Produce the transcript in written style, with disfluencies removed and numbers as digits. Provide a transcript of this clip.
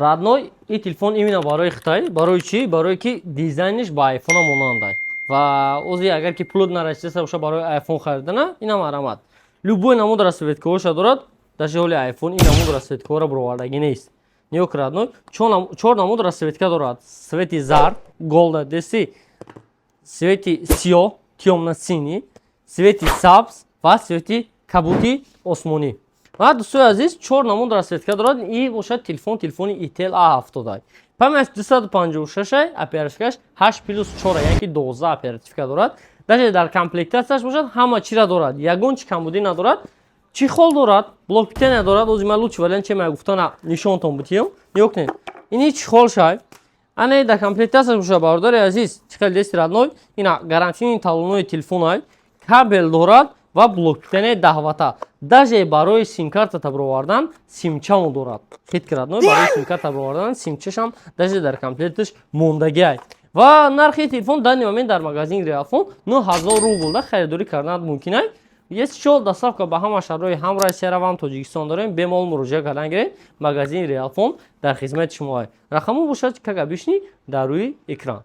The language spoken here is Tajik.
Родной, и телефон именно барои Хитай. Барои чӣ? Барое ки дизайниш ба айфона монанд. Ва ози агар ки пулот нарасида боша барои айфон харидана, инам арамат. Любой намуд расцветкаҳоша дорад, даже ҳоли айфон ин намуд расцветкаҳоро бировардагӣ нест. Нигоҳ, родной, чор намуд расцветка дорад. Цвети зард, голда деси, цвети сиёҳ, тёмно-синий, цвети сабз ва цвети кабути осмонӣ. Ва, дӯстои азиз, чор намуд расцветка дорад. И бошад телефон, телефони itel A70. Память 256, оперативкаш 8 плюс 4, яъне ки 12 оперативка дорад. Даже дар комплектацияш бошад, ҳама чира дорад, ягон чи камбудӣ надорад. Чехол дорад, блок питания дорад. Ози ман лучший вариант че ма гуфтана нишонтон бутиём. Нигоҳ кунед, ини чехол шай. Ане дар комплектацияш бошад, бародари азиз, чӣ хел дести, родной, ина гарантийный талонои телефонай, кабел дорад ва блок питания 10 вата. Даже барои симкарта табровардан симчамо дорад. Хит, родной, барои симкарта табровардан симчашам даже дар комплекташ мондагиай. Ва нархи телефон данный момент дар магазини Реалфон 9000 рубл да харидорӣ кардан мумкин ай. Если чо, доставка ба ҳама шаҳрҳои ҳам Россия ва ҳам Тоҷикистон дорем. Бемалол муроҷиат кардан гиред, магазини Реалфон дар хизмати шумо ай. Рақамҳо бошад, как обычно, дар рӯи экран.